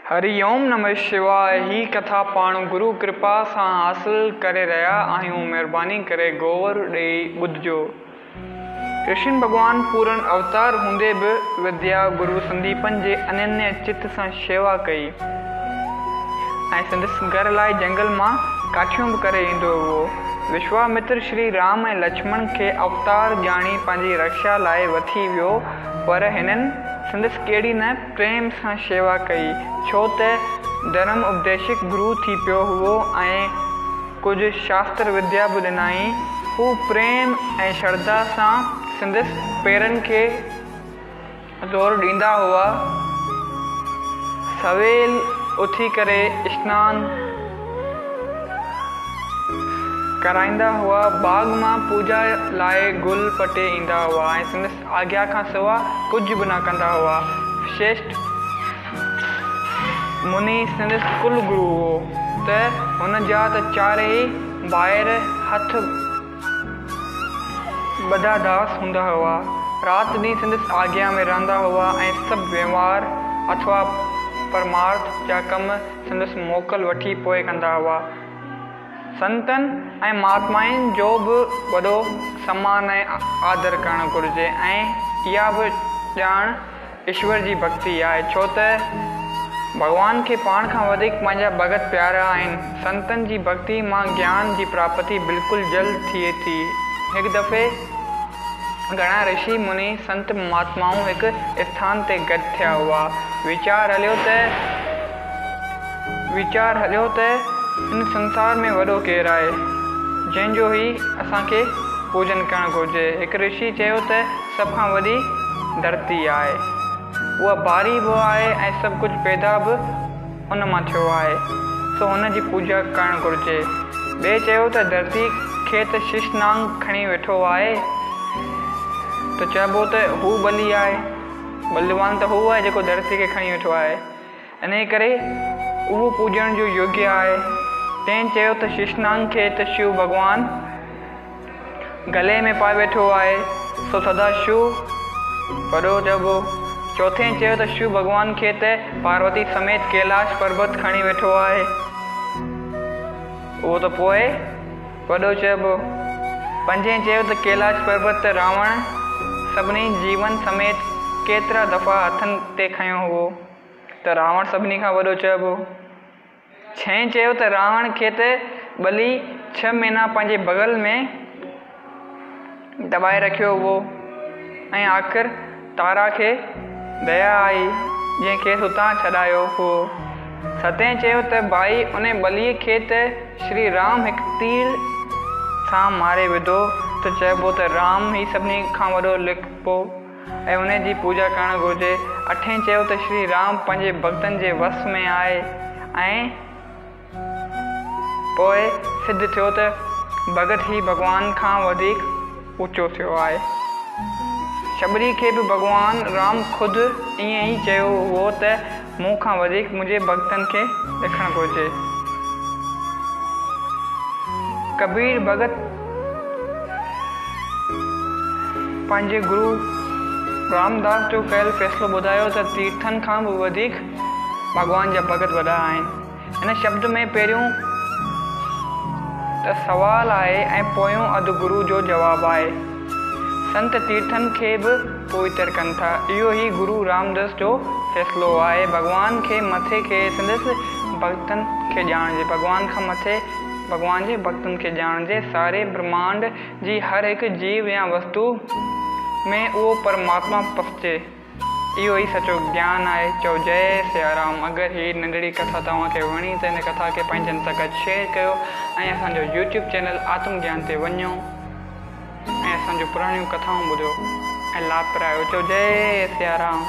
هري اوم نمه شواء هي ڪٿا پاڻ گرو ڪرپا سان حاصل ڪري رهيا آهيون مهرباني ڪري غور ڏئي ٻڌجو. ڪرشن ڀڳوان پورن اوتار هوندي به وديا گرو سنديپن جي اننيه چت سان شيوا ڪئي ۽ سندس گهر لاء جنگل مان ڪاٺيون به ڪري ايندو هئو. وشوامتر شري رام ۽ لڇمڻ کي اوتار ڄاڻي پنهنجي رڪشا لاء وٺي ويو پر هنن سندس ڪهڙي نه پريم سان شيوا ڪئي، ڇو ته ڌرم اپديشڪ گرو ٿي پيو هئو ۽ ڪجهه شاستر وديا به ڏنائين. هو پريم ۽ شرڌا سان سندس پيرن کي زور ڏيندا هئا. سويل اٿي ڪري اشنان ڪرائيندا هئا. باغ مان پوڄا لاء گل پٽي ايندا هئا ۽ سندس آگيا کان سوا ڪجهه به نه ڪندا هئا. وشيشٽ مني سندس ڪل گرو هئو ته هن جا ته چارئي ڀائر هٿ ٻڌا داس هوندا هئا. رات ڏينهن سندس آگيا ۾ رهندا هئا ۽ سڀ وهنوار اٿوا پرمارٿ جا ڪم سندس موڪل وٺي پوء ڪندا هئا. سنتن ۽ مهاتمائن جو به وڏو سمان ۽ آدر ڪرڻ گهرجي ۽ اها به ڄاڻ ايشور جي ڀڳتي آهي ڇو ته ڀڳوان کي پاڻ کان وڌيڪ پنهنجا ڀڳت پيارا آهن. سنتن جي ڀڳتي مان گيان جي پراپتي بلڪل جلد ٿئي ٿي. هڪ دفعي گهڻا رشي مني سنت مهاتمائون هڪ اسٿان تي گڏ ٿيا هئا. ويچار هليو ته. ويچار هليو ته هن سنسار ۾ وڏو ڪير آهي، جنهن جو ئي اسان کي پوڄن ڪرڻ گهرجي. هڪ رشي چيو ته سڀ کان وڏي ڌرتي آهي. اها ڀاري به آهي ۽ سڀ ڪجهه پيدا به ان مان ٿيو آهي، سو هن جي پوڄا ڪرڻ گهرجي. ٻئي چيو ته ڌرتي کي ته شش نانگ کڻي ويٺو آهي ته چئبو ته هو ٻلي آهي. ٻلوان ته هو آهي جيڪو ڌرتي کي کڻي ويٺو آهي. انهيء ڪري اهو پوڄڻ جو يوگيه آهي. تنهن چيو ته شيشنانگ کي ته شو ڀڳوان گلي ۾ پائي ويٺو آهي، سو سدا شو وڏو چئبو. چوٿين چيو ته شو ڀڳوان کي ته پاروتي سميت ڪيلاش پربت کڻي ويٺو آهي، اهو ته پوء وڏو چئبو. پنجين چيو ته ڪيلاش پربت ته راوڻ سڀني جيون سميت ڪيترا دفعا هٿن تي کنيو هئو ته راوڻ سڀني کان وڏو چئبو. ڇهين چيو ته راوڻ کي ته ٻلي ڇهه مهينا پنهنجي بغل ۾ دٻائي رکيو هئو ۽ آخر تارا کي ديا آئي جنهن کيس اتان ڇڏايو هئو. ستين چيو ته ڀائي انهي ٻليء کي ته شري رام هڪ تير سان ماري وڌو ته چئبو ته رام ئي سڀني کان وڏو ليکبو ۽ انهي جي پوڄا ڪرڻ گهرجي. اٺين چيو ته شري رام پنهنجي ڀڳتن جي وس ۾ آهي ۽. پوء سڌ ٿيو ته ڀڳت ئي ڀڳوان کان وڌيڪ اوچو ٿيو آهي. شبري کي به ڀڳوان رام خود ائين ئي چيو هئو ته مون کان وڌيڪ منهنجي ڀڳتن کي لکڻ گهرجي. ڪبير ڀڳت پنهنجي گرو رامداس جو ڪيل فيصلو ٻڌايو ته تيرٿن کان به وڌيڪ ڀڳوان جا ڀڳت وڏا آهن. هن شبد ۾ پهريون ته سوال آهي ۽ پويون اڌ گرو جو جواب آهي. سنت تيرٿن کي به پوئتر ڪن ٿا. اهو ئي گرو رامدس جو فيصلو آهي. ڀڳوان کي مٿي کي سندس ڀڳتن کي ڄاڻجي. ڀڳوان کان مٿي ڀڳوان جي ڀڳتن کي ڄاڻجي. ساري برهمانڊ جي هر هڪ جيو يا وستو ۾ اهو پرماتما پسجي. اهو ئي سچو گيان آهي. چئو جئي سيارام. اگر هي ننڍڙي ڪٿا توهان کي وڻي ته هن ڪٿا کي پنهنجن سان گڏ شيئر ڪيو ۽ اسان جو يوٽيوب چينل آتم گيان تي وڃو ۽ اسان جون پراڻيون ڪٿائون ٻڌو ۽ لاڀ پرايو. چئو جئي سيارام.